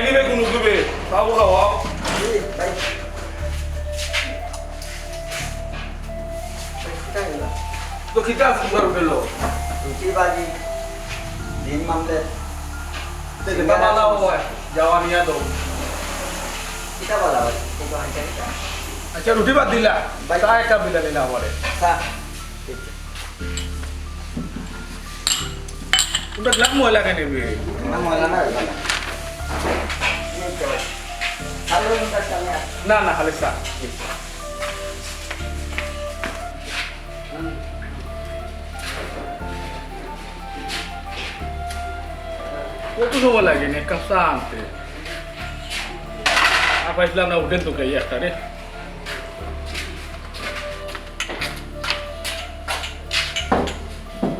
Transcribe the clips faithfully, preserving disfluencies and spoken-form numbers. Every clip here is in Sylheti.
নিবে কোন দিবে? বাবু খাওয়াও। তো কিতা আছে তোমার হোটেল? রুটি ভাজি, ডিম মামলেট। বালা হয়, যাওয়া নিয়া দাও। কিতা বালা হয়? আচ্ছা, রুটি বাদ দিলা। ভাই। চা এক কাপ দিলা নিলা আমারে। চা। ওটা গ্লাস ময়লা কেন নিবি? না, ময়লা না, ওটা না। এই তো। ভালো রুমটা সামনে আছে। না, না, খালি চা। কত সময় লাগে নি এক কাপ চা আনতে? আর পাইছিলাম না, হোটেল তো খাই একটা রে।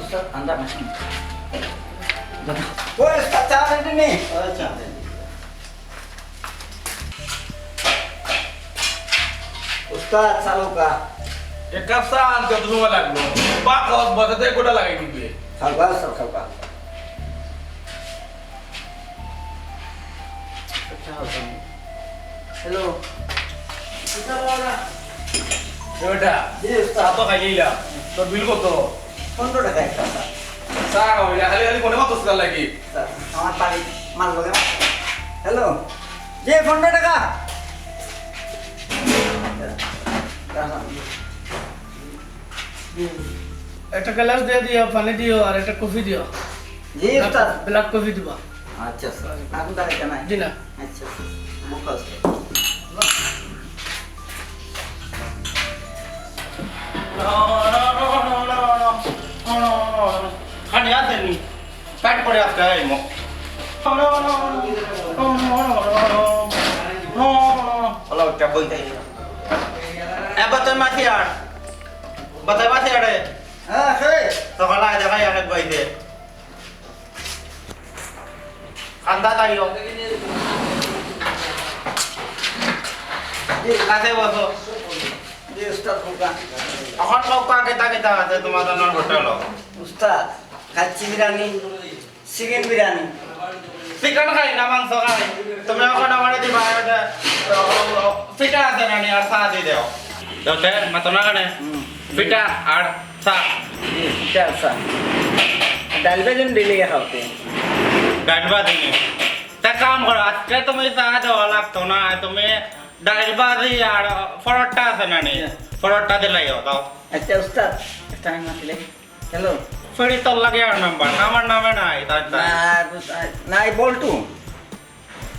উস্তাদ, আন্দা মেশিন। ওই উস্তাদ, চা আনতে নি? ওই চা আনতে। উস্তাদ, চা লউক্কা। এক কাপ চা আনতে অত সময় লাগলো? বা কত বসাতে গোটা লাগাই দিবে। খাওয়া, উস্তাদ, খাওয়া। হ্যালো। এ বেটা, জি, উস্তাদ। চা তো খাইলাম। তোর বিল কত? পনেরো টাকা একটা, স্যার। চা খাওয়াইলে খালি খালি মনে মতো সুগার লাগে। স্যার, আমার বাড়ি মাল লগে। হ্যালো। জি, পনেরো টাকা। একটা গ্লাস দিয়া দিও, পানি দিও, আর একটা কফি দিও। জি, ব্ল্যাক, উস্তাদ। ব্ল্যাক কফি দিবা। আচ্ছা, স্যার। এখন তার এটা নাই? জি না। আচ্ছা, স্যার। মুখ আছে। খানি আছে নি? পেট করে আজকে আইমু। হ্যালো, উঠা বইতে। এ, বাতাই মাছি আর। বাতাই মাছি আরে। হ্যাঁ, কে? সকালে আয় দেখাই আরেক বইতে। আন্দা তাইও। জি। কাছে বসো। জি, উস্তাদ, হুকা। এখন কউক্কা কিতা কিতা আছে তোমার জন্য হোটেল? উস্তাদ, খাচ্ছি বিরিয়ানি, চিকেন বিরিয়ানি। চিকেন খাই না, মাংস খাই। তুমি এখন আমারে দিবা, এটা, ও, ও, ও, পিঠা আছে না নি, আর চা দি দেও। দতে, মাতো না কেনে? হুম। পিঠা আর চা। জি, পিঠা আর চা। ডাইল ভাজি দিলে খাওয়াতে। ডাইল ভাজি নি? তা কাম করো, আজকে তুমি চা দেওয়া লাগতো না, তুমি ডাইল ভাজি আর পরোটা আছে না নি? হ্যাঁ। পরোটা দিলাইও, দাও। আচ্ছা, উস্তাদ, একটা আমি মাতিলে। হ্যালো। ফেরি তোর লাগে আর নাম্বার, আমার নামে নাই, তাই, তাই। না, নাই, বল্টু।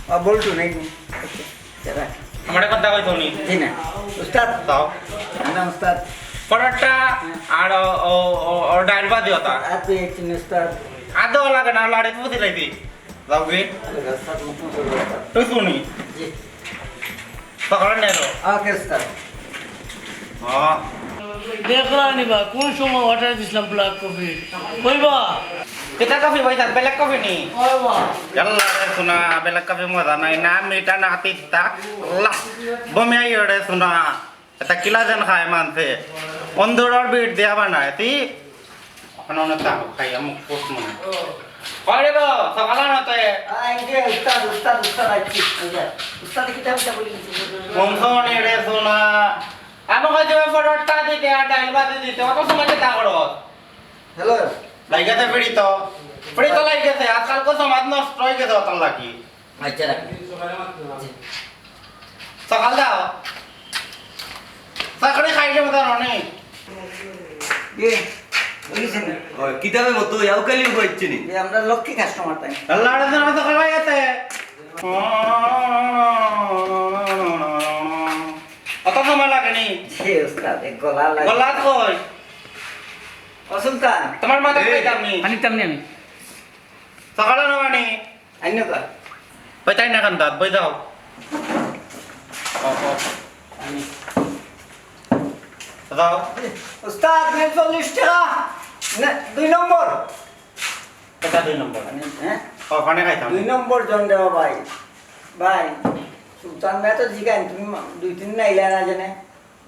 ও, বল্টু নাই নি। আচ্ছা, আচ্ছা, রাখ। আমারে কথা কইতো নি। জি না। উস্তাদ। দাও। না, উস্তাদ। পরোটা আর ও, ও, ও, ও ডাইল ভাজি ওটা। আর তুই একটু উস্তাদ। আদৌ লাগে না, লাড়ি বুঝি লাইবি। যাও গি। আরে, উস্তাদ, মুখ মুখ করে উস্তাদ। তুই শুনি। জি। সকালে নেরো। ওকে, উস্তাদ। হ্যাঁ। দেখলা নি বা, কোন সময় অর্ডার দিছিলাম ব্ল্যাক কফি? কইবা? কিতা কফি ভাই, স্যার, ব্ল্যাক কফি নি? ওই বা। ইয়াল্লা রে সোনা, ব্ল্যাক কফি মজা নাই, না মিঠা না তিতা। আল্লাহ, বমি আইও রে সোনা। এটা কিলা যেন খায় মানছে। অন্দুরর বিট দিয়া বানায়, তি? ওখানে অনেক তাপ, খাইয়া মুখ পোষ মনে। কয় রে গো, সকালে না তে? আ, এই যে উস্তাদ, উস্তাদ, উস্তাদ আইছি। এই যে, উস্তাদে কিতা কিতা বলি দিছে? বংশ নি রে সোনা। আমাকে যে পরোটা দিতে আর ডাইল ভাজি দিতে, অত সময় কিতা করো? হ্যালো। লাইগাতে ফিরিত। ফিরিত লাইগাতে, আজকাল কো সমাজ নষ্ট হয়ে গেছে, অত লাগি। আচ্ছা, রাখি। জি। সকাল দাও। চাকরি খাইলে মতো অনেক। এ, বুঝছেন? ওই, কিতাবে মতো, ইয়াও কালি উবাইছে নি? এ, আমরা লক্ষ্মী কাস্টমার তাই। আল্লাহ, আরে, জানো তো খাওয়াই আছে। অত সময় লাগেনি। জি, উস্তাদ, এক গলা লাগে। গলা কই? ও সুলতান। তোমার মাথা এই। খাইতাম নি। পানি টাম নি আমি। সকালে না মানে? আইনো কা? ওই তাই না খান দাঁত, বই দাও। ও, ও। আমি। দাও। উস্তাদ, নে চল্লিশ টাকা। নে, দুই নম্বর। এটা দুই নম্বর। আমি, হ্যাঁ? ও, ওখানে খাইতাম। দুই নম্বর জন দেওয়া ভাই। ভাই, সুলতান ভাই তো জিগাইন, তুমি মা-, দুই তিন না ইলা না জানে।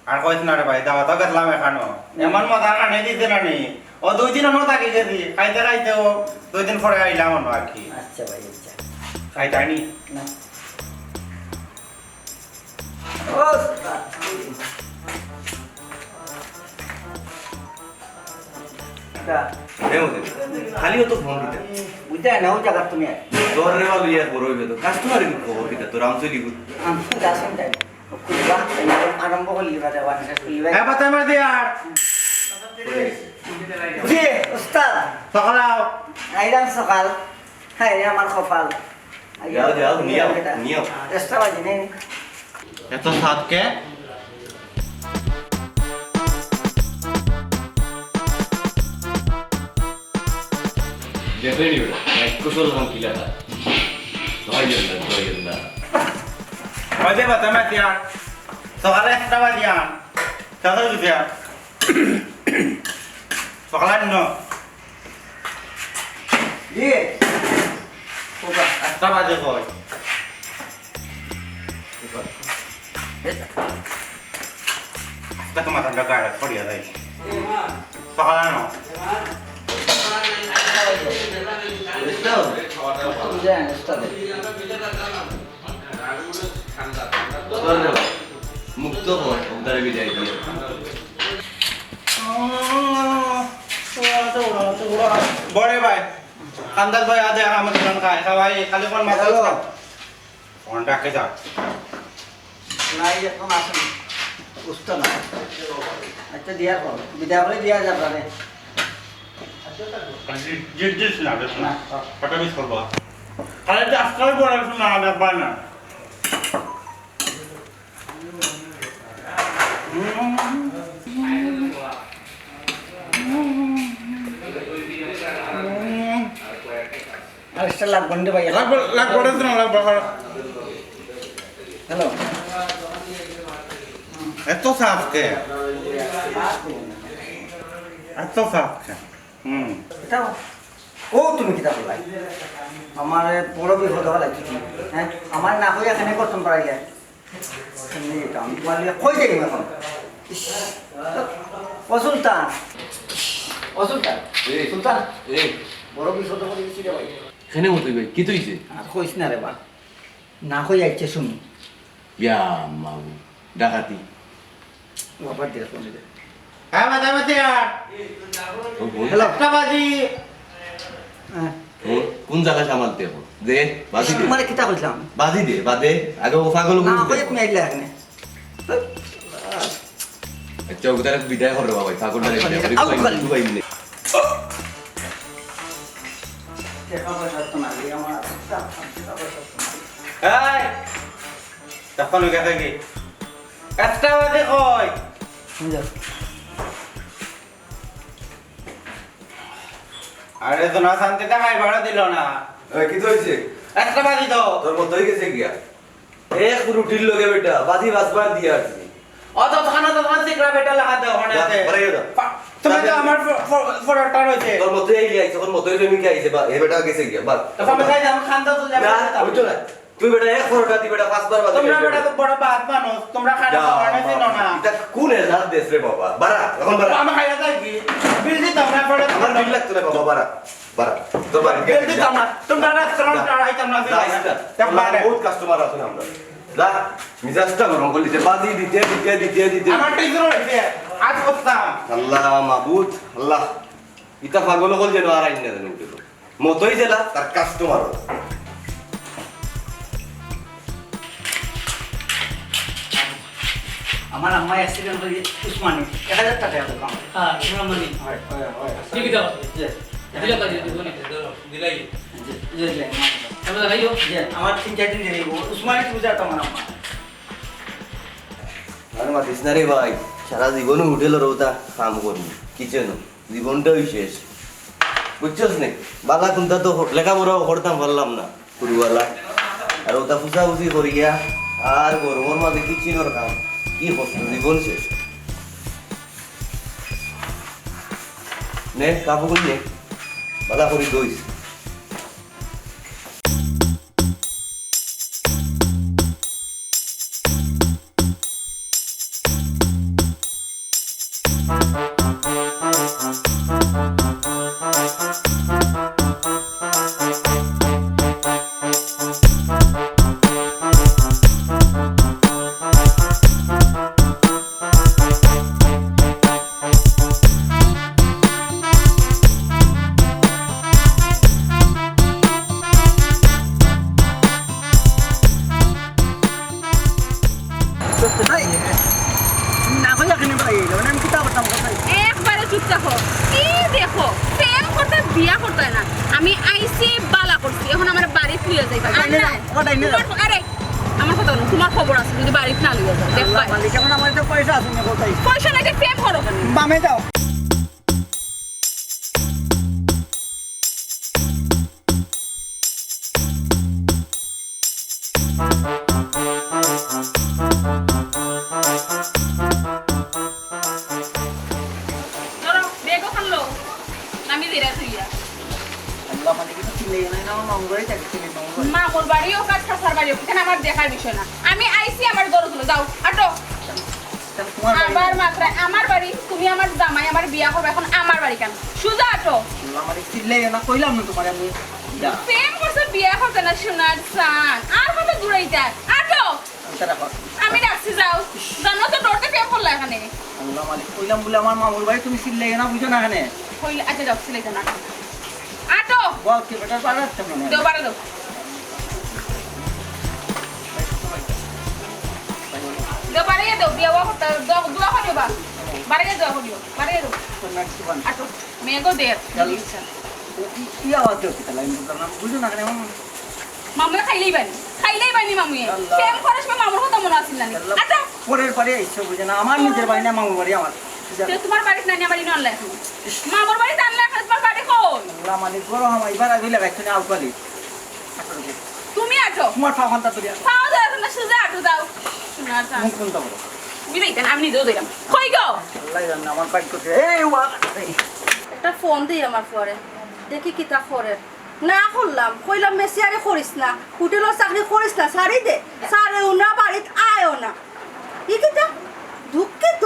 আর কইস না রে ভাই, দাওয়াত গেছলাম এখানো। হুম। এমন মজা খানে দিছে না নি। ও দুই দিন অন্য থাকি গেছি, খাইতে খাইতে ও দুই দিন পরে আইলাম অন্য আর কি। আচ্ছা ভাই, আচ্ছা। খাইতানি? না। ও, উস্তাদ। তা, এ মদে, খালি অত ফোন দিতা। বুঝতে না, ও জায়গা তুমি আর। তোর রে বালু ইয়ার বড় হইবে তো। কাস্টমার খবর কিতা তোর আমচলি গুত। আমি তো যাচ্ছেন তাই। খুলবা, আরম্ভ করলি বা দেওয়া, শেষ করলি বা। এ, বাতাই মার দে আর। জি, উস্তাদ। সকাল আও। আইলাম সকাল। হায় রে আমার কপাল। যাও, যাও, নিয়াও, নিয়াও। চেষ্টা বাজি নেই। এত সাত কে? দেখলে নি বেটা, এক কুশল হাম কিলা খায়। ধয় জন্য, ধয় জন্য। বাজে বাতা মাতিয়া। সকালে একটা বাজিয়া। সকালে উঠিয়া। সকালে ন। ইয়ে। ওবা, একটা বাজে কয়। আজকে তোমার ঠান্ডা গায়ে পড়িয়া যাই। সকালে ন। বুঝে আন, উস্তাদ। মুক্ত কর, ওদারে বিদায় দিয়ে। বড়ে ভাই, কান্দার ভাই, আজ আমার দোকান খায়, খাওয়াই, খালি কোন মাথা হ্যালো। ফোনটা কে যা? নাই, এখন আসেনি। উস্তাদ না। আচ্ছা, দিয়া কর। বিদায় করে দিয়া যাবে রে। জি-, জিজ্ঞেস না, রে, না। না। কটা মিস করবো? আরে, যে আজকাল পড়াশোনা আর ব্যাপার না। আর একটা লাগবো না রে ভাই। লাগবো, লাগবো, লাগবো, লাগবো। হ্যালো। এত সাফ কে? এত সাফ কে? হুম। এটা ও তুমি কিতা বলাই? আমার বড় বিপদ হওয়া লাগছে কি? হ্যাঁ? আমার না হইয়া এখানে করতাম পারাইলে। এমনি এটা আমি তোমার লিগে কই যাই এখন? ইস, ও সুলতান। ও সুলতান। এই। সুলতান। এই। বড় বিপদ হয়ে গেছি রে ভাই। এখানে মতই ভাই, কি তুইছে? আর কইস না রে বা। না কই আইছে শুনি। ইয়া মাবু, ডাকাতি। বাবা দে ফোন দে। হ্যাঁ, বাজা বাজে আর। ও, ও। হ্যালো। একটা বাজি। হ্যাঁ। ও, কোন জায়গা সামালতে এখন? দে, বাজি দে। মানে কিতা কইলাম? বাজি দে, বাদে। আগে ও পাগল না, করে কই দে। তুমি আইলা এখানে? আচ্ছা, ওকে তারা বিদায় করো বাবা, পাগল ডারে বিদায় করো। আউট খালি। দুবাই মিলে। দেখা পয়সা তো নাই, আমার টাকা পয়সা তো নাই। এই! তখন ওই কথা কি? একটা বাজে কই? যা। আরে তো না, শান্তি থাকাই ভাড়া দিল না। এই, কি তো হইছে? একটা বাজি তো। তোর মতো হয়ে গেছে গিয়া। এক রুটির লগে বেটা, বাজি বাজবার দিয়া আসছি। অত থানা তো থানা সিকরা বেটা লাগা দে ওখানে যা, আছে। বাড়ি যা। পা-, তুমি তো যা। আমার ফ-, ফ-, ফটোটা রয়েছে। তোর মতোই আইলে আইছে, তোর মতোই প্রেমিকা আইছে, বা, এ বেটা গেছে গিয়া, বাস। তো আমি যাই, আমি খান্দা তো যাবো। না, ওই তো না। তুই বেটা এক ফটোটা, তুই বেটা পাঁচবার বাজে তোমরা গেছে। বেটা তো বড় বাদ মানুষ, তোমরা খানা যা, খাওয়ানো ছিল না। এটা কোন এজাজ দেশ রে বাবা? বাড়া, এখন বাড়া। আমি খাইয়া যাই কি? বিল দিতাম না, পরে আমার বিল লাগতো না বাবা, বাড়া। বাড়া। তোর বাড়ি বিল দিতাম না। তোমরা রেস্টুরেন্ট যা। আর আইতাম না, যাইস না। তা আমার বাড়া। বহুত কাস্টমার আছে আমরা। যা, মিজাজটা গরম করলি যে বাজি দিতে, দিতে, দিতে, দিতে। আমার টিচার হইছে, আজ করতাম। আল্লাহ মাবুদ, আল্লাহ। ইতা পাগল হল যেন আর আইন না জানি উঠে। মতই জেলা তার কাস্টমার। আমার আম্মায় অ্যাক্সিডেন্ট হয়ে উসমানী এক হাজার টাকা দিলাম। হ্যাঁ, উসমানী। হয়, হয়, হয়। ঠিক আছে। জি। দিলাম, দিলাম, দিলাম। দিলাই। জি, জি, জি। আমরা লাগাইও। জি, আমার তিন চার দিন দেরি হইব। উসমানী পূজা তো আমার আম্মা। আর মাতিস না রে ভাই, সারা জীবন হোটেলর ওটা কাম করবি, কিচেনও। জীবনটাই শেষ, বুঝছস নি? বালা কুন্তা তো লেখাপড়াও করতাম পারলাম না, কুরুওয়ালা। আর ওটা ফুসাফুসি করিয়া আর গরমর মাঝে কিচেনর কাম, কি কষ্ট, জীবন শেষ। নে, কাপড় নে, বালা করি ধইস। ভাই, না কইয়া কেনে ভাই, মানে আমি কিতা করতাম, কোথায়? একবারে চুপ থাকো। কি দেখো, প্রেম করতে বিয়া করতে হয় না। আমি আইছি, বালা করছি, এখন আমার বাড়িত লইয়া যাইবা। আর ওটাই না, না, ওটাই না। তোমার, আরে, আমার কথা বলো, তোমার খবর আছে, যদি বাড়িত না লইয়া যাও, দেখবা। আল্লাহ মালিক, এখন আমার তো পয়সা আছে না, কোথায়? পয়সা নাই, প্রেম করো কেনে? বামে যাও। ধরো, ব্যাগ ওখান লো। আমি বেরা তুইয়া। আল্লাহ, মানে কি তো চিল্লাই না, না, নঙ্গরে চাকরি চিল্লাই নঙ্গরে। মামুর বাড়ি হোক আর চাচার বাড়ি হোক, এখানে আমার দেখার বিষয় না। আমি আইছি, আমার ঘরো চলো, যাও, আটো। তাহলে তোমার বাড়ি আবার না? মাত্রায় আমার বাড়ি, তুমি আমার জামাই, আমার বিয়া করবে, এখন আমার বাড়ি কেন? সুজা আটো। আল্লাহ, মানে চিল্লাই না, কইলাম না তোমারে আমি। যা। প্রেম করছে, বিয়া করছে না, সোনার চান। আর কত দূরে যাই? আটো। আচ্ছা, রাখো। আমি ডাকছি, যাও। জানো তো, ডরতে প্রেম করলা এখানে। আল্লাহ মালিক, কইলাম বলে আমার মামুর বাড়ি, তুমি চিল্লাই না, বুঝো না এখানে। কইলে, আচ্ছা, যাও, চিল্লাই না। আটো। বল, কি বেটার পাড়া আসছে মনে হয়। দেও, বাড়ি দেও। দেও, বাড়ি দেও, বিয়া ওয়া করতে, দেও, দোয়া করিও বা। বাড়ি দেও, দোয়া করিও। বাড়ি দেও। আটো। মেঘও দের। চল। ই-, ই আওয়াজ দেও, কি তাহলে? আমি বুঝলাম না। বুঝো না এখানে, মামু। মামুয়ে খাইলেই বানি, খাইলেই বানি মামুয়ে। আল্লাহ। প্রেম করার সময় মামুর কথা মনে আছিল না নি? আল্লাহ। আচ্ছা। পরের বাড়ি আইছো, বুঝে না, আমার নিজের বাড়ি না, মামুর বাড়ি আমার। তো তোমার বাড়িত নাই নি, আমার ইনো আনলা এখন। মামুর বাড়িত আনলা এখন, তোমার বাড়ি কোন? আল্লাহ, মানে গরম আমার এবার আগে লাগাইছো না, আউকালি। তুমি আটো। তোমার পাও খান্তা তুলিয়া। পাও ধরে না, সুজা আটো, যাও। সোনার চান। মুখ কোনটা বড়? তুমি দেখতে না, আমি নিজেও দিলাম। কই গো? আল্লাহ জানে, আমার পাইট করছে। এই ওয়া, এই। একটা ফোন দেই আমার ফুয়ারে, দেখি কিতা করে। না করলাম, কইলাম, "মেসিয়ারি করিস না, হোটেলর চাকরি করিস না, ছাড়ি দে।" ছাড়েও না, বাড়িত আয়ও না। ই কিতা? দুঃখিত।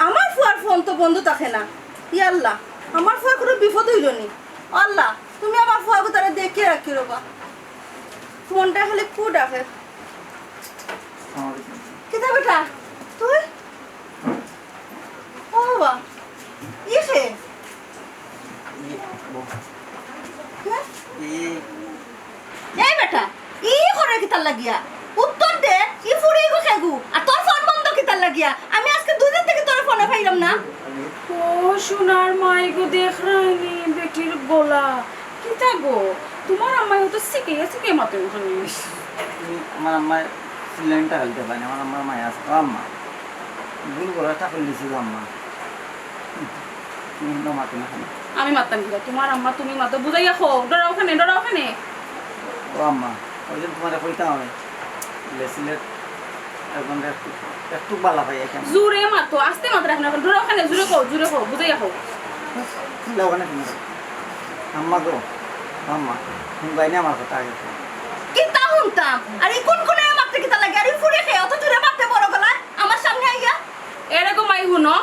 আমার ফুয়ার ফোন তো বন্ধ থাকে না। ই আল্লাহ, আমার ফুয়ার কোনো বিপদ অইলো নি? আল্লাহ, তুমি আমার ফুয়াগুতারে দেখিয়া রাখিও রে বা। মনটা খালি কু ডাকে। কিতা বেটা? তুই? ও বাবা, ই কে? ই, ও। কে? ই। এই বেটা, ই করে কিতার লাগিয়া? উত্তর দে, ই ফুড়ি গো খেগু, আর তোর ফোন বন্ধ কিতার লাগিয়া? আমি আজকে দুই দিন থাকি তোর ফোনে পাইলাম না। ও সোনার মাই গো, দেখরায়নি বেটির গলা। কিতা গো, তোমার আম্মায় তো শিখে গেছে কে মাতে ওখানে। আমার আম্মায় সিলেন্ডার হালতে পারে না, আমার আম্মার মায়া আছে। ও আম্মা, ভুল করে ঠাকুর লিখি গো আম্মা। তুমি হিন্দা মাতো না কেন? আমি মাততাম কিতা? তোমার আম্মা তুমি মাতো, বুঝাইয়া কও, ডরাও কেনে, ডরাও কেনে। ও আম্মা, ওই দিন তোমারে কইতাম আমি, লেসিলেট এখন একটু, একটু বালা পাই এখন। জোরে মাতো, আস্তে মাতো রাখো না, ডরাও কেনে, জোরে কও, জোরে কও, বুঝাইয়া কও। চিল্লাও কেনে তুমি? আম্মা গো, আম্মা, হুনবায় নি আমার কথা আগে? কিতা হুনতাম? আর ই কোন কোনে মাততে কিতা লাগে? আর ই ফুড়ি কে অত জোরে মাততে বড় গলায় আমার সামনে আইয়া? এরকম আই হুনো,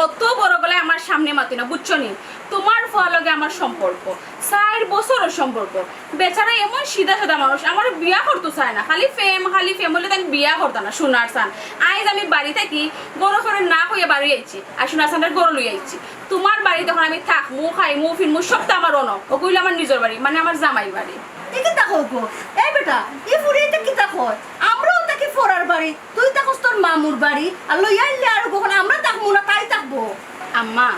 অত বড় গলায় আমার সামনে মাতি না, বুঝছো নি? তোমার ফুয়ার লগে আমার সম্পর্ক, চাইর বছরর সম্পর্ক। বেচারা এমন সিধা সাদা মানুষ, আমার বিয়া করতো চায় না, খালি প্রেম, খালি প্রেম অইলে তাইন বিয়া করতা না, সোনার চান। আইজ আমি বাড়ি থাকি গরো করে না কইয়া বাড়ি আইছি, আর সোনার চানরে গরো লই আইছি। তোমার বাড়িত এখন আমি থাকমু, খাইমু, ফিরমু, সব তো আমার অনো। অগু অইলো আমার নিজর বাড়ি, মানে আমার জামাইর বাড়ি। ই কিতা কও গো? এই বেটা, ই ফুড়ি ইতা কিতা কয়? আমরাও থাকি ফরার বাড়ি, তুই থাকস তোর মামুর বাড়ি, আর লইয়া আইলে আর কখন আমরা থাকমু না, তাই থাকবো। আম্মা,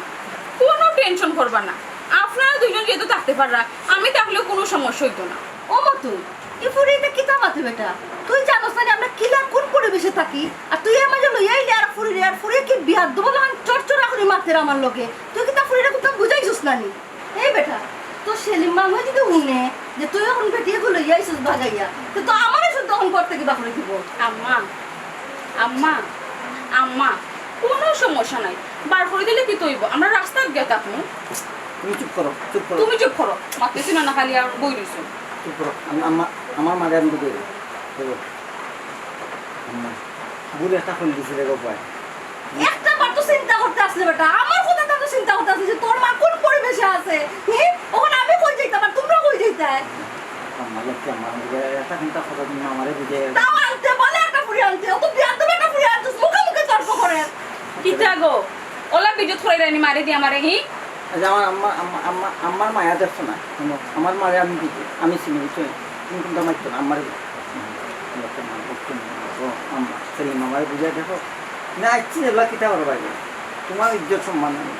কোনো টেনশন করবা না, আপনারা দুইজন যেহেতু থাকতে পাররা, আমি থাকলেও কোনো সমস্যা অইতো না। ও মা তুই, ই ফুড়ি ইতা কিতা মাতে বেটা? তুই জানোস না নি আমরা কিলা কোন পরিবেশে থাকি? আর তুই এর মাঝে লইয়া আইলে আর ফুড়িরে, আর ফুড়ি কি বিয়াদ্দব লাখান চড়চড়া করি মাতের আমার লগে। তুই কিতা ফুড়িরে কুন্তা বুঝাইছস না নি? এই বেটা, তোর সেলিম মামা যদি হুনে যে তুই এখন বেটি এগু লইয়া আইছস ভাগাইয়া, তো, তো আমারে শুদ্ধ এখন করতে কিবা করে দিব। আম্মা, আম্মা, আম্মা, কোনো সমস্যা নাই, বার করি দিলে কিতা অইবো? আমরা রাস্তাত গিয়া থাকমু। তুমি চুপ করো, চুপ করো। তুমি চুপ করো, মাততেছি না, না খালি আর বই রইছো। চুপ করো, আমি আম্মা, আমার মাঝে আমি বুঝাই দিই। দেখো, আম্মা, ভুল একটা ফোন দিছি রে গো ভাই। একটা বার তো চিন্তা করতে আসলে বেটা, আমার কথা তো চিন্তা করতে আসলে যে তোর মা কোন পরিবেশে আছে। হি? ওখানে আমি কই যাইতাম আর তোমরা কই যাইতায়? আম্মা, লক্ষ্মী আম্মা, আমি বুঝে, একটা চিন্তা কথা তুমি আমারে বুঝে। তাও আনতে বলে একটা ফুড়ি আনতে, ও তো বিয়ার দেবে একটা ফুড়ি আনতে, মুখে মুখে তর্ক করে। কিতা গো? ওলা বিদ্যুৎ করে দেয়নি মারে দি আমারে, হি? আচ্ছা, আমার আম্মা, আম্মা, আম্মা, আমার মায়া দেখছো না। হুনো, আমার মারে আমি দিতে, আমি চিনি, বুঝছো? তুমি কোনটা মারতো না, আমারে দিতে। লক্ষ্মী আম্মা, লক্ষ্মী আম্মা, ও আম্মা। তুমি মামারে বুঝাই দেখো। না, আইছি এগুলা কিতা করো বাইরে? তোমার ইজ্জত সম্মান নাই।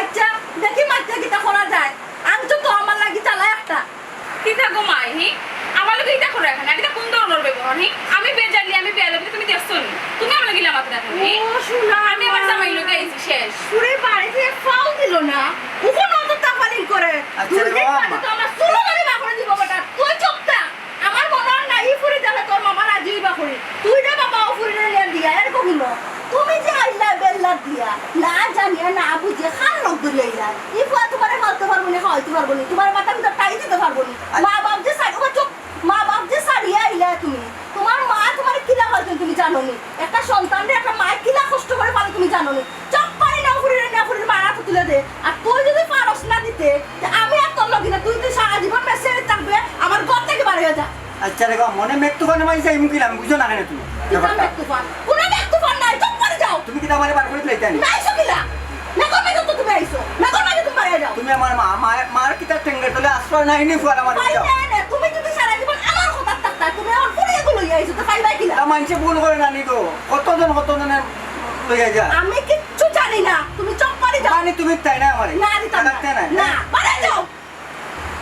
আচ্ছা, দেখি মাইয়া কিতা করা যায়। আনছো তো আমার লাগি জ্বালা একটা। কিতা গো মাই, হি? আমার লগে ইতা করো এখন। আর ইতা কোন ধরনের ব্যবহার, হি? আমি বেজালি, আমি বেয়াদবি, তুমি দেখছো নি? তুমি আমার লগে ইলা মাত রাখো, হি? ও, শোনা আমি আমার আমার। জামাই লগে আইছি, শেষ। পুরে বাড়িতে ফাও দিল না। উকো নজর তাফালিং করে। আচ্ছা রে দুই দিন বাবা, বাদে তো আমার চুলো ধরি বার করে দিব বেটা। তুই চুপ থাক। আমার মনে হয় না, ই ফুরি দেখে তোর মামা রাজি হইবা করি। তুই রে বাবা, ও ফুরিরে নিয়ে দিয়া, এর কহিল। তুমি যে আইলা বেল্লা দিয়া, না জানিয়া না বুঝিয়া খান লোক ধরে আইলা। ই ফুয়া তোমারে মারতে পারবো না, খাওয়াইতে পারবো না। তোমার মাথা ভিতর টাই দিতে পারবো না। মা বাপ যে সারি, ও চুপ, মা বাপ যে সারিয়া আইলা তুমি। তোমার মা তোমার কিলা হয়েছেন তুমি জানো নি? একটা সন্তানরে একটা মা কিলা কষ্ট করে পালে তুমি জানো নি? চুপ পারি না ফুরিরে না ফুরির মারা তো তুলে দে। আর তুই যদি পারস না দিতে, তে আমি আর তোর লগে না, তুই তুই সারা জীবন মেসে থাকবে, আমার ঘর থেকে বার হয়ে যা। আচ্ছা রে বাবা, মনে মেঘ তুফানে মাই যাই মুখিলাম, বুঝো না কেন তুমি? কিতা ব্যাপারটা? মেঘ তুফান? কোনো মেঘ তুফান নাই, চুপ করে যাও। তুমি কিতা আমারে বার করে দিলে জানি? নাই সকিলা। মেঘর মাঝে তো তুমি আইছো। মেঘর মাঝে তুমি বাইরে যাও। তুমি আমার মা, মা, মার কিতা টেঙ্গের তলে আশ্রয় নাই নি ফুয়ার আমার নাই, যাও। নাই, নাই, তুমি যদি সারা জীবন আমার কথা থাকতা, তুমি আমার ফুরিয়ে গুলো আইছো, তো পাইবাই কিলা? তা মানছে ভুল করে না নি গো। কতজন, কতজনে লইয়া যায়। আমি কিচ্ছু জানি না, তুমি চুপ করে যাও। মানে তুমি তাই না আমারে? না, দিতাম না। তাই না? না, বাইরে যাও।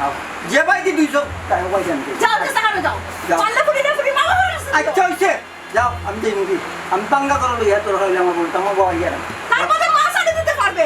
আও। যে ভাই দি দুইশো, তাই ভাই জানতে। যাও, চেষ্টা করো, যাও। যাও। পারলে ফুরি না ফুরি, মামা বাড়ি আছে। আচ্ছা, হইছে। যাও, আমি যাই মুখি। আমি পাঙ্গা করে লইয়া তোর হইলে আমার বলতাম, আমার বাবা ইয়ার। তার মধ্যে মা শাড়ি দিতে পারবে।